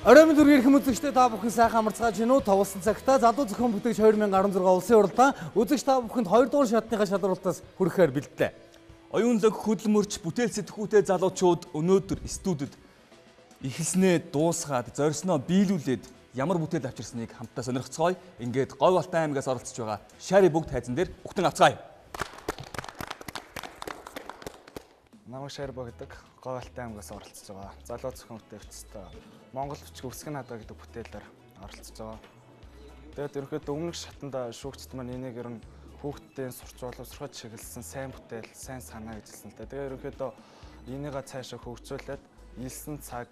Оройн мэнд хүргээх үзэгчдээ та бүхэн сайхан амарцгааж байна уу? Товлсон цагта залуу зохион бүтээгч 2016 улсын уралдаан үзэгч та бүхэнд 2 дугаар шатныхаа шалруултаас хүрэхээр бэлтлээ. Оюун лог хөдөлмөрч бүтээл сэтгүүтэй залуучууд өнөөдөр студид эхэлснээ дуусгаад зорьсноо биелүүлээд ямар бүтээл авчирсныг хамтдаа сонирхцгоё. Ингээд Говь Алтай аймгаас оролцож байгаа Шари бүгд хайзан дээр угтан авцгаая. Намайг Шарибо гэдэг Говь Алтай аймгаас оролцож байгаа. Залуу зохион бүтээгчтэй Монгол бичиг өсгөн хадаа гэдэг бүтээлээр оролцож байгаа. Тэгээд ерөнхийдөө өмнөх шатанд шүүгчд маань энийг ер нь хүүхдийн сурч боловсроход чиглэсэн сайн бүтээл, сайн санаа гэж хэлсэн л дээ. Тэгээд ерөнхийдөө энийгээ цаашаа хөгжүүлээд элсэн цаг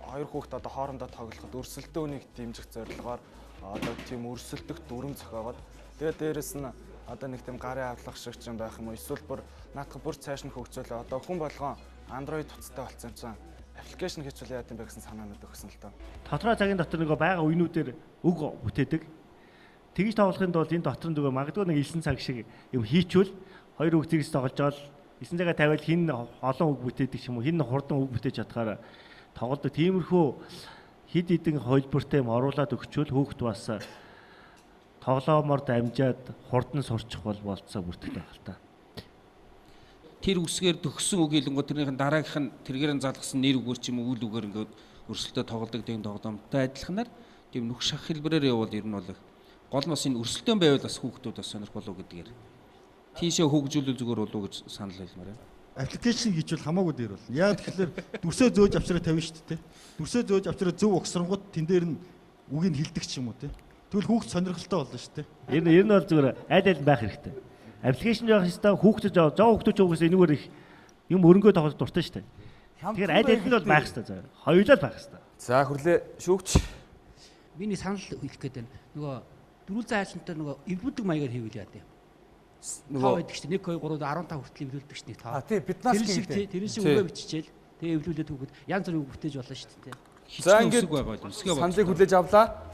хоёр хүүхд одоо хоорондоо тоглоход өрсөлдөөнийг дэмжих зорилгоор одоо тийм өрсөлдөх дүрм зохиогоод тэгээд дээрэс нь одоо нэг тийм гарын авлах шиг ч юм байх юм уу, эсвэл бүр наадах бүр цааш нь хөгжүүлээ. Одоо хүн болгон Android утастай болсон юм чинь application хийчихвэл яа гэм бэ гэсэн санаанууд өгсөн л доо. Тодорхой цагийн дотор нөгөө байгаа үеинүүдээр үг бүтээдэг. Тэгж тоглохын тулд энэ дотор нөгөө магадгүй нэг 9 цаг шиг юм хийчвэл хоёр үг зэрэгс тоглож байгаа л 9 цагаа тавиал хин олон үг бүтээдэг ч юм уу, хин хурдан үг бүтээж чадхаар тоглодог. Тиймэрхүү хэд хэдэн холбортой юм оруулаад өгчвөл хүүхэд бас тоглоомор дамжаад хурдан сурчих бол болцоо бүртгэл байх л та. Тэр үсгээр төгссөн үг хэлэнгүүт тэрнийхэн дараагийнх нь тэргээр нь залгасан нэр үгээр ч юм уу үйл үгээр ингээд өрсөлдөө тоглодог тийм тоглоомтой адилханаар тийм нүх шах хэлбэрээр явбал ер нь бол гол нь бас энэ өрсөлдөөн байвал бас хүүхдүүд бас сонирхол уу гэдгээр тийшээ хөгжүүлэл зүгээр болов уу гэж санал хэлмээр байна. Application хийчихвэл хамаагүй дээр болно. Яг тэгэхээр дүрсээ зөөж авчраа тавина шүү дээ. Дүрсээ зөөж авчраа зөв угсрангууд тэн дээр нь үгийг хилдэг ч юм уу те. Тэгвэл хүүхд сонирхолтой болно шүү дээ. Ер нь бол зүгээр аль аль нь байх хэрэгтэй. Application явах ёстой, хүүхдүүд жоо хүүхдүүд ч угсаа энэгээр их юм өрөнгөө тоглох дуртай шүү дээ. Тэгэхээр аль аль нь бол байх ёстой заа. Хоёулаа л байх ёстой. За хүрлээ шүүгч. Миний санал хэлэх гээд байна. Нөгөө дөрвөлзөн айлттай нөгөө эвлүүлдэг маягаар хийвэл яа гэв. Нөгөө байдаг шүү дээ. 1 2 3 15 хүртэл эвлүүлдэг шүү дээ. А тий биднаас гэдэг. Тэр шиг үгээ биччихэл тэгээ эвлүүлээд хүүхэд янз бүрийн үг бүтээж болно шүү дээ. За ингээд саналыг хүлээж авлаа.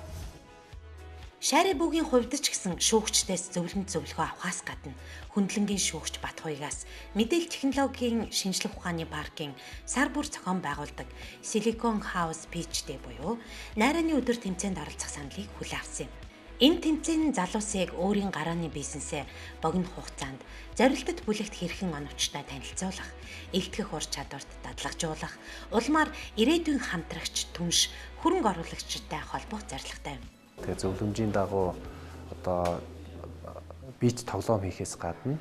Шари бүгийн хувьд ч гэсэн шүүгчдээс зөвлөмж зөвлөгөө авахаас гадна хөндлөнгийн шүүгч Батхуйгаас мэдээлэл технологийн шинжлэх ухааны паркийн сар бүр зохион байгуулдаг Silicon House Pitch Day буюу найрааны өдөр тэмцээнд оролцох саналыг хүлээн авсан юм. Энэ тэмцээн нь залуусыг өөрийн гарааны бизнесээ богино хугацаанд зорилтод бүлэгт хэрхэн оновчтой танилцуулах, элтгэх ур чадварт дадлагжуулах, улмаар ирээдүйн хамтрагч, түнш, хөрөнгө оруулагчтай холбох зорилготой юм. Тэгээ зөвлөмжийн дагуу одоо бич тоглоом хийхээс гадна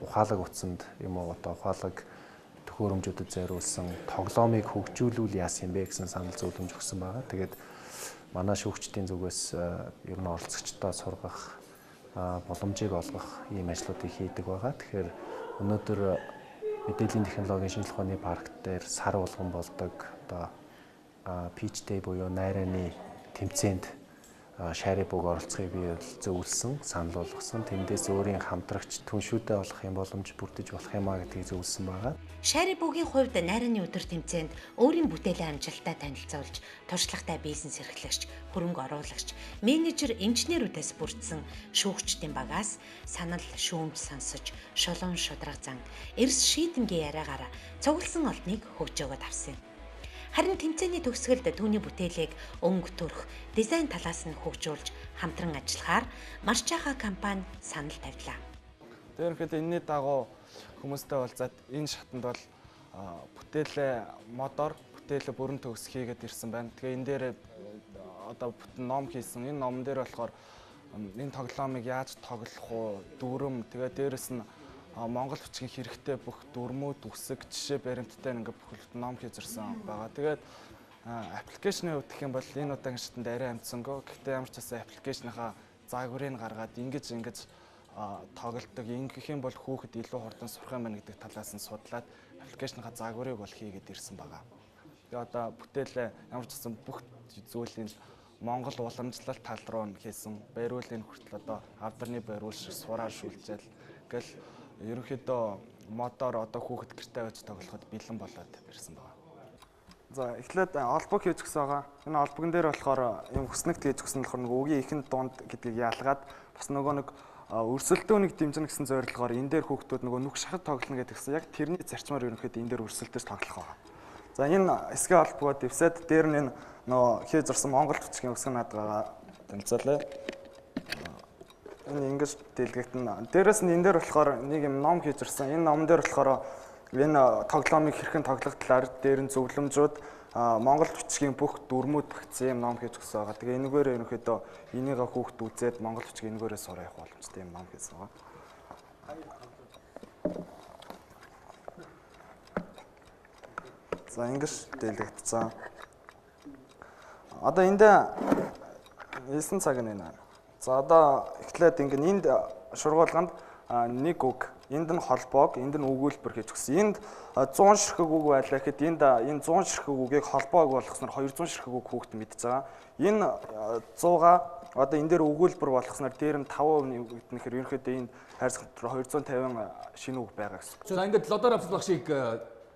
ухаалаг утсанд юм уу одоо ухаалаг төхөөрөмжүүдэд зориулсан тоглоомыг хөгжүүлүүл яасан юм бэ гэсэн санал зөвлөмж өгсөн байгаа. Тэгээд манай шүүгчдийн зүгээс ер нь оролцогчдоо сургах боломжийг олгох ийм ажлуудыг хийдэг байгаа. Тэгэхээр өнөөдөр мэдээллийн технологийн шинжлэх ухааны парк дээр сар болгон болдог одоо Pitch Day буюу найрааны тэмцээнд Шари бүг оролцохыг би зөвлөсөн, санал болгосон. Тэндээс өөрийн хамтрагч түншүүдээ олох юм боломж бүрдэж болох юм а гэдгийг зөвлөсөн байгаа. Шари бүгийн хувьд найрааны өдөр тэмцээнд өөрийн бүтээлээ амжилттай танилцуулж, туршлагатай бизнес эрхлэгч, хөрөнгө оруулагч, менежер, инженерүүдээс бүрдсэн шүүгчдийн багаас санал шүүмж сонсож, шулуун шударга зан, эрс шийдэмгийн яриагаараа цугласан олдныг хөгжөөгөөд авсан юм. Харин тэмцээний төгсгөлд түүний бүтээлийг өнгө төрх, дизайн талаас нь хөгжүүлж хамтран ажиллахаар Марчаха компани санал тавилаа. Тэгээд ерөнхийдөө энэний дагуу хүмүүстэй уулзаад энэ шатанд бол бүтээлээ модоор бүтээлээ бүрэн төгс хийгээд ирсэн байна. Тэгээ энэ дээр одоо бүтэн ном хийсэн. Энэ номон дээр болохоор энэ тоглоомыг яаж тоглох уу, дүрм, тэгээ дээрэс нь Монгол бичгийн хэрэгтэй бүх дүрмүүд, үсэг, жишээ баримттай ингээд бүх ном хийж ирсэн байгаа. Тэгээд аппликейшны хувьд гэх юм бол энэ удаагийн шатанд арай амжсангүй. Гэхдээ ямар ч байсан аппликейшныхаа загварыг гаргаад ингэж тоглодог. Ингэх юм бол хүүхэд илүү хурдан сурах юм байна гэдэг талаас нь судлаад аппликейшныхаа загварыг бол хийгээд ирсэн байгаа. Тэгээ одоо бүтээлээ ямар ч байсан бүх зүйлийн Монгол уламжлалт тал руу нь хийсэн. Бариулын хүртэл одоо авдарны бариул шиг сураа шүлжээл гэл ерөнхийдөө модоор одоо хүүхэд гэртээ байж тоглоход бэлэн болоод ирсэн байгаа. За эхлээд олбог хийж өгсөн байгаа. Энэ олбогон дээр болохоор юм хөснөгт хийж өгсөн болохоор нөгөө үгийн ихэнд дунд гэдгийг ялгаад бас нөгөө нэг өрсөлдөөнийг дэмжинэ гэсэн зорилгоор энэ дээр хүүхдүүд нөгөө нүх шахад тоглоно гэдгсэн. Яг тэрний зарчмаар ерөнхийдөө энэ дээр өрсөлдөж тоглох байгаа. За энэ эсгээ холбогоо дэвсээд дээр нь энэ Нөгөө хийж зурсан Монгол бичгийн үсэг наадгаа танилцуулъя. Энэ ингэж дэлгэгдэнэ. Дээрэс нь энэ дээр болохоор нэг юм ном хийж ирсэн. Энэ ном дээр болохоор энэ тоглоомыг хэрхэн тоглох талаар дээр нь зөвлөмжүүд Монгол бичгийн бүх дүрмүүд багтсан юм ном хийж өгсөн байгаа. Тэгээ энэгээр ерөнхийдөө энийгээ хүүхд үзээд монгол бичгийг энэгээрээ сурах явах боломжтой юм ном хийсэн байгаа. За ингэж дэлгэгдсэн. Одоо энд 9 цаг нь байна. За одоо эхлээд ингэ энд шургуулганд нэг үг, энд нь холбоог, энд нь өгүүлбэр хийж өгсөн. Энд 100 ширхэг үг байлаа гэхэд энд энэ 100 ширхэг үгийг холбоог болгосноор 200 ширхэг үг хүүхд мэдж байгаа. Энэ 100-аа одоо энэ дээр өгүүлбэр болгосноор дээр нь 5% нэгтгэхээр ерөнхийдөө энэ хайрцаг дотор 250 шинэ үг байгаа гэсэн. За ингээд Лодор авслах шиг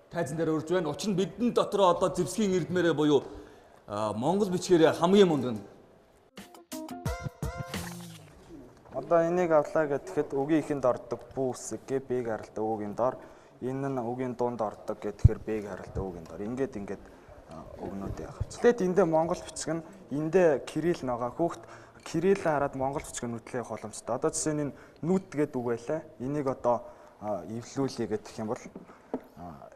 тайзан дээр урьж байна. Учир нь бидний дотроо одоо зэвсгийн эрдмээрээ буюу Монгол бичгээр хамгийн мундаг нь. Одоо энийг авлаа гэхэд үгийн ихэнд ордог бүү үсэг гэ б-г харалтай үгийн дор, энэ нь үгийн дунд ордог гэхээр б-г харалтай үгийн дор. Ингээд ингээд өгнүүд явах. Тэгэхэд эндээ монгол бичиг нь эндээ кирилл байгаа. Хүүхд кирилл хараад монгол бичиг нүдлээ явах боломжтой. Одоо жишээ нь энэ нүд гэдэг үг байлаа. Энийг одоо эвлүүлье гэх юм бол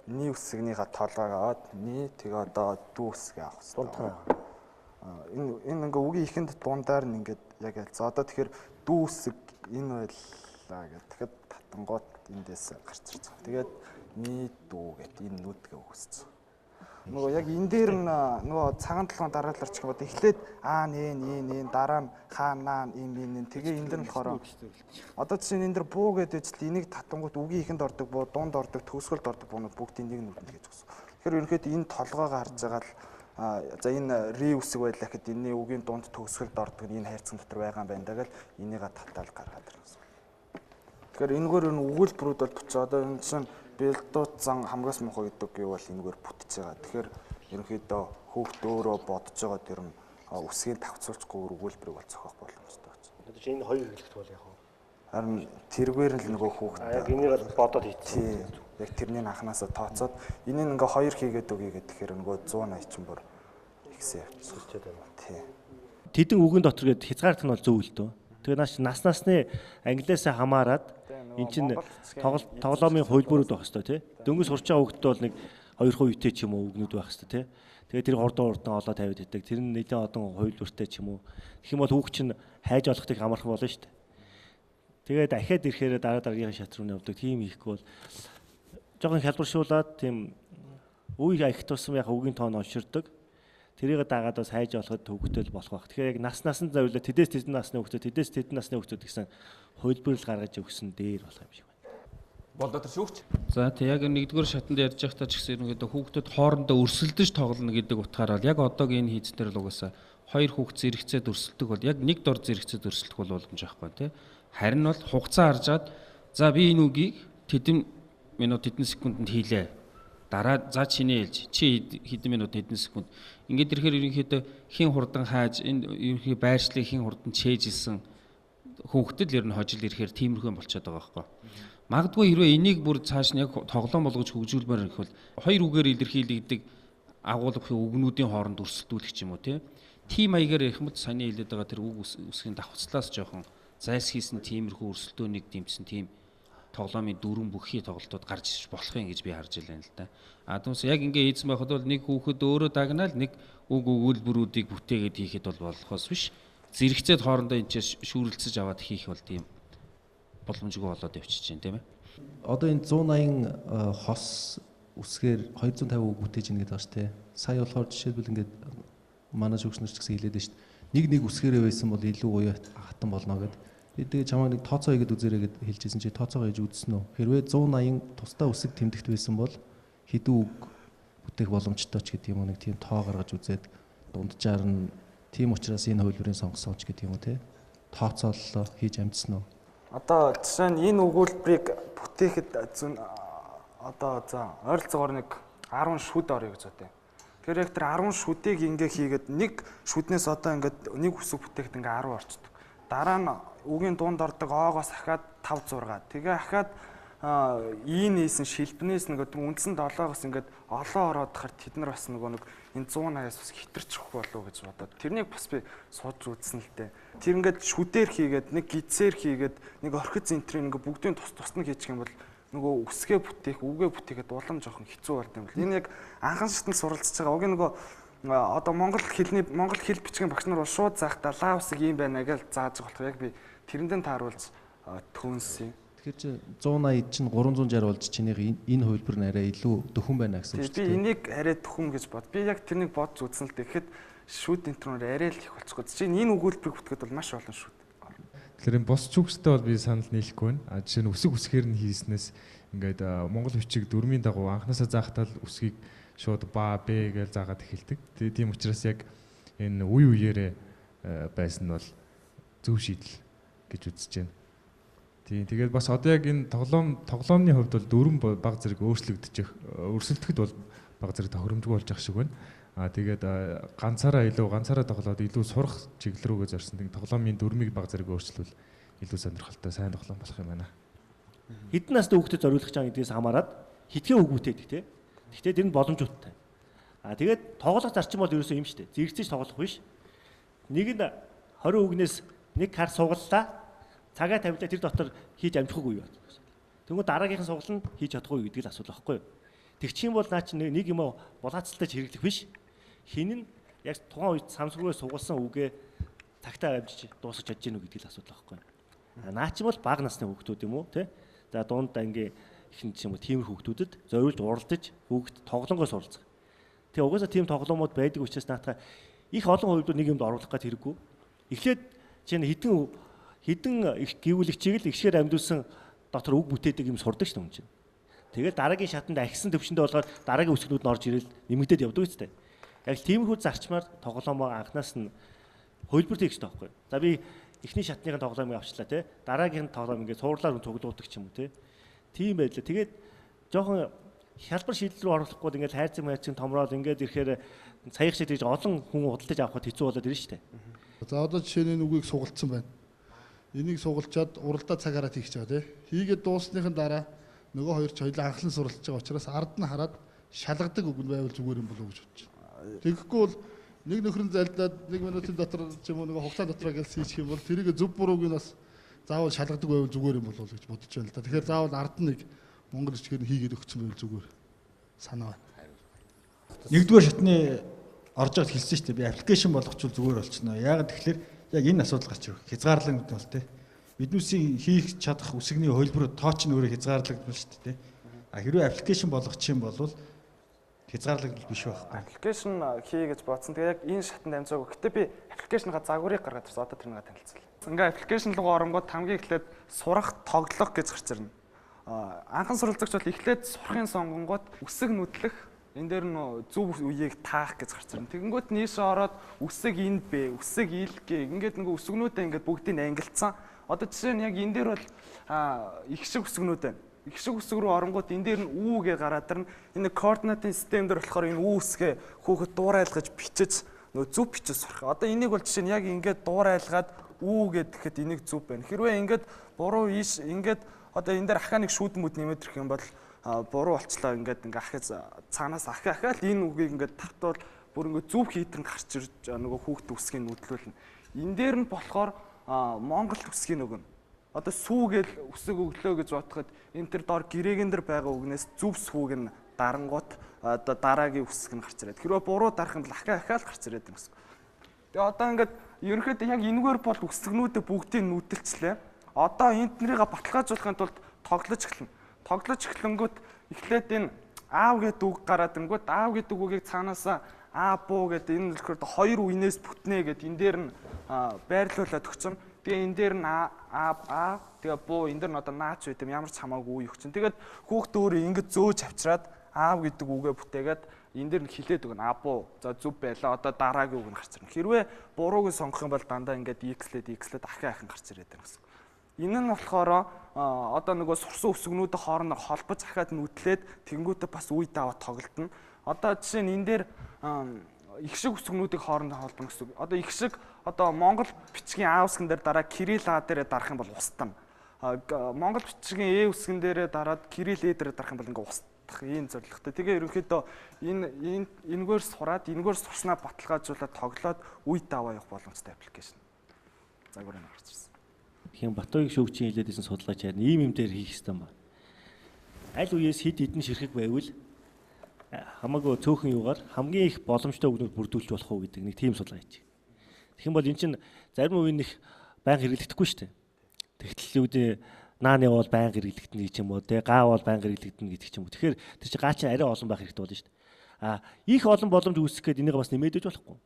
ни үсгнийхээ толгойг аваад ни тэгээ одоо дүү үсгээ авах хэрэгтэй. Энэ ингээ үгийн ихэнд дундаар нь ингээд яг ялцаа. Одоо тэгэхээр дүү үсэг энэ байлаа гэх. Тэгэхэд татангууд эндээс гарч ирж байгаа. Тэгээд ни дүү гэт энэ нүдгээ өгсөж. Нөгөө яг энэ дээр нь нөгөө цагаан толгойн дараалал орчих юм бол эхлээд а нэ нэ нэ дараа нь ха наа им им тэгээ энэ дэр нь болохоор одоо жишээ нь энэ дэр буу гэдэг ижил энийг татангууд үгийн ихэнд ордог буу, дунд ордог, төгсгөлд ордог буунууд бүгдийн нэг нүдэнд гэж өгсөн. Тэгэхээр ерөнхийдөө энэ толгойг харж байгаа л за энэ ри үсэг байлаа гэхэд энэний үгийн дунд төгсгөлд ордог нь энэ хайрцаг дотор байгаа юм байна даа гэл энийг татаал гаргаад ирнэ гэсэн. Тэгэхээр энэгээр энэ өгүүлбэрүүд бол бүтэж одоо энэ чинь бэлдууцсан хамгаас муухай гэдэг юу бол энэгээр бүтэж байгаа. Тэгэхээр ерөнхийдөө хүүхд өөрөө бодож байгаа тэр нь үсгийг давхцуулчихгүй өгүүлбэрийг бол зохиох боломжтой гэж. Одоо чи энэ хоёр хэлэхэд бол яг уу. Харин тэргээр л нөгөө хүүхд яг энийг л бодоод хийчихсэн. Яг тэрний анханасаа тооцоод энийг ингээ хоёр хийгээд өгье гэхээр нөгөө 180 чинь бүр ихсэн явчихсан байна. Тий. Тэдэн үгэн дотор гээд хязгаарлах нь бол зөв л дөө. Тэгээ нааш насны англиасаа хамаарат эн чинь тоглоомын хувилбарууд байх хэвээр тий. Дөнгөж сурч байгаа хүүхдэд бол нэг 2% үетэй ч юм уу үгнүүд байх хэвээр тий. Тэгээ тэр хурдан олоо тавиад байдаг. Тэр нь нэлээд одон хувилбартай ч юм уу. Тэгэх юм бол хүүхд чинь хайж олохтой их амархан болно шүү дээ. Тэгээ дахиад ирэхээр дараа дараагийн шат руу явдаг. Тийм хийхгүй бол жоохон хялбаршуулад тийм үе их тусам яг үгийн тоон олширдог. Тэрийг дагаад бас хайж олоход төвөгтэй болох байх. Тэгэхээр яг нас насанд зориулаад тэдээс тэдэн насны хүүхдүүд, тэдээс тэдэн насны хүүхдүүд гэсэн хувилбарл гаргаж өгсөн дээр болох юм шиг байна. Бол дотор шүүгч. За тий яг нэгдүгээр шатанд ярьж байхдаа ч гэсэн ерөнхийдөө хүүхдүүд хоорондоо өрсөлдөж тоглоно гэдэг утгаараа яг одоогийн энэ хийцнэр л угаасаа хоёр хүүхд зэрэгцээд өрсөлдөх бол яг нэг дор зэрэгцээд өрсөлдөх бол боломж байхгүй тий. Харин бол хугацаа харжаад за би энэ үгийг тэдэн минут тэдэн секундэд хийлээ. Дараа за чиний хэлж чи хэдэн минут хэдэн секунд ингээд ирэхээр ерөнхийдөө хин хурдан хайж энэ ерөнхий байршлыг хин хурдан чэйжилсэн хүүхдэд л ер нь хожил ирэхээр тиймэрхүү болчиход байгаа байхгүй. Магадгүй хэрвээ энийг бүр цааш нь яг тоглоом болгож хөгжүүлмээр их бол хоёр үгээр илэрхийлэгдэг агуулгын үгнүүдийн хооронд өрсөлдүүлэх ч юм уу тий. Тим маягаар ярих юм бол саяны хэлээд байгаа тэр үг үсгийн давхцлаас жоохон зайлсхийсэн тиймэрхүү өрсөлдөөнийг дэмжсэн тийм тоглоомын дөрвөн бүхий тоглолтууд гарч ирж болох юм гэж би харж байна л да. А түүнээс яг ингээ хийсэн байхад бол нэг хүүхэд өөрөө дагнаал нэг үг өгүүлбэрүүдийг бүтээгээд хийхэд бол болохоос биш зэрэгцээд хоорондоо энэ ч шүүрэлцэж аваад хийх бол тийм боломжгүй болоод явчихж байна тийм ээ. Одоо энэ 180 хос үсгээр 250 үг бүтээж ийн гэдэг байгаа шүү дээ. Сая болохоор жишээлбэл ингээд манай шүүгч нар ч гэсэн хэлээд байна шүү дээ. Нэг нэг үсгээрээ байсан бол илүү уяа хатан болно гэдэг. Тэгээ чамаа нэг тооцоо хийгээд үзээрэй гэд хэлжсэн чи тооцоогоо хийж үзсэн үү? Хэрвээ 180 тусдаа үсэг тэмдэгт байсан бол хэдэн үг бүтээх боломжтой ч гэдэг юм уу нэг тийм тоо гаргаж үзээд дунджаар нь тийм учраас энэ хувилбарыг сонгосон ч гэдэг юм уу те? Тооцооллоо хийж амжсан уу? Одоо жишээ нь энэ өгүүлбэрийг бүтээхэд одоо за ойролцоогоор нэг 10 шүд орё гэж бодъё. Тэгэхээр яг тэр 10 шүдийг ингээ хийгээд нэг шүднээс одоо ингээд нэг үсэг бүтээхэд ингээ 10 орчдөг. Дараа нь үгийн дунд ордог оогоос ахаад 5 6. Тэгээ ахаад Ийнээс нь шилбнээс нөгөө үндсэн 7-оос ингээд олон ороод хахаар тэд нар бас нөгөө нэг энэ 180-аас бас хитэрч өгөх болов гэж бодоод тэрнийг бас би сууж үзсэн л дээ. Тэр ингээд шүдээр хийгээд нэг гидсээр хийгээд нэг орхиц энтрийн ингээд бүгдийн тус тусна хийчих юм бол нөгөө үсгээ бүтээх, үгээ бүтээхэд улам жоохон хэцүү болд юм бэл. Энэ яг анхан шатнд суралцж байгаа. Уг нөгөө одоо монгол хэлний монгол хэл бичгийн багш нар бол шууд заахтаа лаа үсэг юм байна гэж зааж байгаа болохоор яг би тэрэндээ тааруулж төөнсөн. Тэгэхээр чи 180 чинь 360 болж чинийх энэ хувилбар нь арай илүү дөхөн байна гэсэн үг шүү дээ. Би энийг арай дөхөн гэж бод. Би яг тэрнийг бодж үзсэн л дээ. Тэгэхэд шүд энтрээр арай л их болчихгоо. Чи энэ өгүүлбэрийг бүтгэхэд бол маш олон шүд. Тэгэхээр энэ бос чүгстэй бол би санал нийлэхгүй байна. А жишээ нь үсэг үсгээр нь хийснээс ингээд монгол бичиг дүрмийн дагуу анханасаа заахтаа л үсгийг шууд ба б гэж заагаад эхэлдэг. Тийм учраас яг энэ үе үеэрээ байсан нь бол зөв шийдэл гэж үзэж байна. Тийм, тэгээд бас одоо яг энэ тоглоомны хувьд бол дүрэм баг зэрэг өөрчлөгдөж өрсөлдөхөд бол баг зэрэг тохиромжгүй болж ах шиг байна. Аа тэгээд ганцаараа илүү ганцаараа тоглоод илүү сурах чиглэл рүүгээ зорьсон. Тэгээд тоглоомын дүрмийг баг зэрэг өөрчлөвл илүү сонирхолтой сайн тоглоом болох юм байна. Хэдэн насны хүүхдэд зориулах чам гэдгээс хамаарат хитгэн үг бүтээдэг те. Гэхдээ тэр нь боломжтой. Аа тэгээд тоглох зарчим бол ерөөсөө юм шүү дээ. Зэрэгцээж тоглох биш. Нэг нь 20 үгнээс нэг хар сугаллаа. Цагаа тавилаа тэр дотор хийж амжихгүй юу гэсэн. Тэгвэл дараагийнхан сугал нь хийж чадахгүй гэдэг л асуудал байхгүй юу. Тэгчих юм бол наа чи нэг юм булаацалтай хэрэглэх биш. Хин нь яг тухайн үед самсгүйгээр сугалсан үгээ цагтаа амжиж дуусгах чадж гэнэ үү гэдэг л асуудал байхгүй юу. Наа чи бол бага насны хүүхдүүд юм уу те. За дунд ангийн ихэн ч юм уу тиймэр хүүхдүүдэд зориулж уралдаж хүүхд тоглонгоо суралцах. Тэгээ угаасаа тийм тоглоомууд байдаг учраас наатаа их олон хувьд нэг юмд оруулах гэж хэрэггүй. Эхлээд чинь хідэн их гүйвлэгчийг л ихшгээр амьдуулсан дотор үг бүтээдэг юм сурдаг шүү дээ хүн чинь. Тэгээд дараагийн шатанд ахисан төвшөндөө болохоор дараагийн үсгнүүд нь орж ирэл нэмэгдээд явдаг үстэй. Яг л тиймэрхүү зарчмаар тоглоомоо анханаас нь хувилбар хийх хэрэгтэй байхгүй. За би эхний шатныхын тоглоомыг авчлаа те. Дараагийн тоглоом ингээд цуурлаар цуглуулдаг ч юм уу те. Тийм байлаа. Тэгээд жоохон хялбар шийдэл рүү оруулахгүй ингээд хайрцаг майрцаг томроод ингээд ирэхээр саях шиг тэгж олон хүн худалдаж авахд хэцүү болоод ирнэ шүү дээ. За одоо жишээ нь энэ үгийг сугалцсан байна. Энийг сугалчаад уралдаа цаг хараад хийх гэж байгаа тий. Хийгээд дуусныхын дараа нөгөө хоёр ч хоёулаа анхлан суралцж байгаа учраас ард нь хараад шалгадаг үг нь байвал зүгээр юм болов уу гэж бодож байна. Тэгэхгүй бол нэг нөхөр нь залдаад 1 минутын дотор ч юм уу нөгөө хугацаа дотор гэлс хийчих юм бол тэрийг зөв бурууг нь бас заавал шалгадаг байвал зүгээр юм болов уу гэж бодож байна л да. Тэгэхээр заавал ард нь нэг монгол бичгээр нь хийгээд өгсөн байвал зүгээр санаа байна. Нэгдүгээр шатны орж байгаад хэлсэн шүү дээ. Би аппликейшн болгочвол зүгээр болчихно. Яагаад тэгэхээр яг энэ асуудал гарч ирэх. Хязгаарлагдсан бол тэ. Биднүүсийн хийх чадах үсгний хувилбар тооч нь өөрөө хязгаарлагдсан шүү дээ. А хэрвээ аппликейшн болгочих юм бол хязгаарлагдал биш байхгүй. Аппликейшн хий гэж бодсон. Тэгээ яг энэ шатанд амжаагүй. Гэтэ би аппликейшнгаа загварыг гаргаад ирсэн. Одоо тэрнийг танилцуулъя. Ингээ аппликейшн руу оронгууд хамгийн эхлээд сурах, тоглох гэж гарч ирнэ. Анхан суралцагч бол эхлээд сурахын сонгонгууд үсэг нүдлэх, энэ дээр нь зөв үеийг таах гэж гарч ирнэ. Тэгэнгүүт нийшээ ороод үсэг энд бэ, үсэг ил гэ. Ингээд нөгөө үсгнүүдээ ингээд бүгдийг ангилцсан. Одоо жишээ нь яг энэ дээр бол их шиг үсгнүүд байна. Их шиг үсэг рүү оронгууд энэ дээр нь үү гэ гараад ирнэ. Энэ координатын систем дээр болохоор энэ үү үсгээ хүүхэд дуурайлгаж бичиж нөгөө зөв бичиж сурах. Одоо энийг бол жишээ нь яг ингээд дуурайлгаад үү гэхэд энийг зөв байна. Хэрвээ ингээд буруу иш ингээд одоо энэ дээр ахаа нэг шүүд мүд нэмээд ирэх юм бол буруу болчлоо ингээд ингээ ахыз цаанаас ахаа ахаа л энэ үгийг ингээд тавтуул бүр ингээд зөв хийтрэн гарч ирж нөгөө хүүхд үсгийг нүдлүүлнэ. Энэ дээр нь болохоор Монгол үсгийг өгнө. Одоо сүү гэл үсэг өглөө гэж бодоход энэ төр дор гэрээгэн дээр байгаа үгнээс зөв сүүг нь дарангуут одоо дараагийн үсэг нь гарч ирээд. Хэрвээ буруу дарах юм бол ахаа ахаа л гарч ирээд юм гэсэн. Тэгээ одоо ингээд ерөнхийдөө яг энэгээр бол үсгнүүдээ бүгдийг нүдэлчлээ. Одоо энэ нарыгаа баталгаажуулахын тулд тоглож эхэлнэ. Тоглож эхлэнгүүт эхлээд энэ аав гэдэг үг гараад ирэнгүүт аав гэдэг үгийг цаанаасаа аа буу гэдэг энэ болохоор хоёр үенээс бүтнэ гэд энэ дээр нь байрлуулад өгсөн. Тэгээ энэ дээр нь а а тэгээ буу энэ дээр нь одоо наач байт юм ямар ч хамаагүй үе өгчин. Тэгээд хүүхд өөрөө ингэж зөөж авчираад аав гэдэг үгээ бүтээгээд энэ дээр нь хилээд өгнө. А буу за зөв байлаа. Одоо дараагийн үг нь гарч ирнэ. Хэрвээ бурууг нь сонгох юм бол дандаа ингээд x-лээд x-лээд ахин ахин гарч ирээд байна гэсэн. Энэ нь болохоор одоо нөгөө сурсан үсгнүүдийн хоорондоо холбож ахаад нүдлээд тэгэнгүүтээ бас үе даваа тоглолтно. Одоо жишээ нь энэ дээр их шиг үсгнүүдийг хоорондоо холбоно гэсэн үг. Одоо их шиг одоо Монгол бичгийн А үсгэн дээр дараа кирилл А дээрээ дарах юм бол устна. Монгол бичгийн Э үсгэн дээрээ дараад кирилл Э дээрээ дарах юм бол ингээ устдах ийм зорилготой. Тэгээ ерөнхийдөө энэ энэгээр сураад энэгээр сурснаа баталгаажуулаад тоглоод үе даваа явах боломжтой аппликейшн. Загвар нь гарч ирсэн. Тэгэхээр Батуйг шүүгчийн хэлээд исэн судалгаач харин ийм юм дээр хийх ёстой юм ба. Аль үеэс хэд хэдэн ширхэг байвал хамаагүй цөөхөн юугаар хамгийн их боломжтой үгнүүд бүрдүүлж болох уу гэдэг нэг тийм судалгаа хийж. Тэгэх юм бол эн чинь зарим үеийн их байнга хэрэглэгдэхгүй шүү дээ. Тэгтэл юу гэдэг нааны бол байнга хэрэглэгдэнэ гэж юм уу те гаа бол байнга хэрэглэгдэнэ гэдэг ч юм уу. Тэгэхээр тэр чинь гаа чинь арай олон байх хэрэгтэй болно шүү дээ. А их олон боломж үүсгэх гээд энийг бас нэмээд иж болохгүй.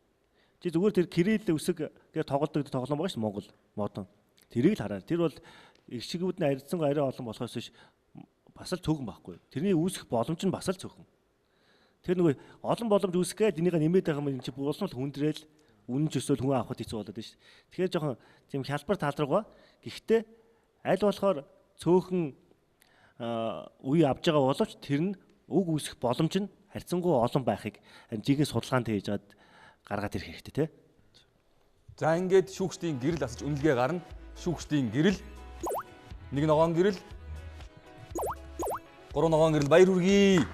Чи зүгээр тэр кирилл үсэг гэж тоглодог тоглоом байгаа шүү дээ Монгол модон. Тэрийг л хараа. Тэр бол эгшигүүд нь аридсангүй арай олон болохоос биш бас л цөөхөн байхгүй. Тэрний үүсэх боломж нь бас л цөөхөн. Тэр нөгөө олон боломж үүсгэх гээд энийг нэмээд байгаа юм чи улам л хүндрэл үнэн ч өсөөл хүн авахд хэцүү болоод байна шүү дээ. Тэгэхээр жоохон тийм хялбар тал руугаа гэхдээ аль болохоор цөөхөн үе авж байгаа боловч тэр нь үг үүсэх боломж нь харьцангуй олон байхыг жинхэнэ судалгаанд хийж аваад гаргаад ирэх хэрэгтэй тий. За ингээд шүүгчдийн гэрэл асаж үнэлгээ гарна. Шүүгчдийн гэрэл нэг ногоон гэрэл гурван ногоон гэрэл баяр хүргэе.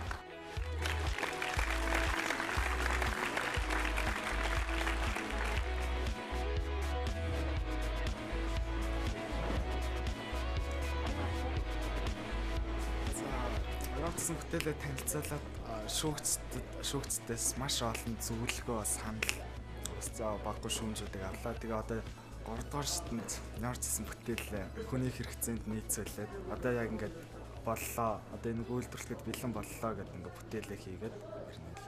Бүтээлээ танилцуулаад шүүгчдээс маш олон зөвлөгөө санал за баггүй шүүмжүүдийг авлаа. Тэгээ одоо 3 дугаар шатанд ямар ч гэсэн бүтээлээ хүний хэрэгцээнд нийцүүлээд одоо яг ингээд боллоо. Одоо энэ үйлдвэрлэхэд бэлэн боллоо гэдээ ингээд бүтээлээ хийгээд ирнэ.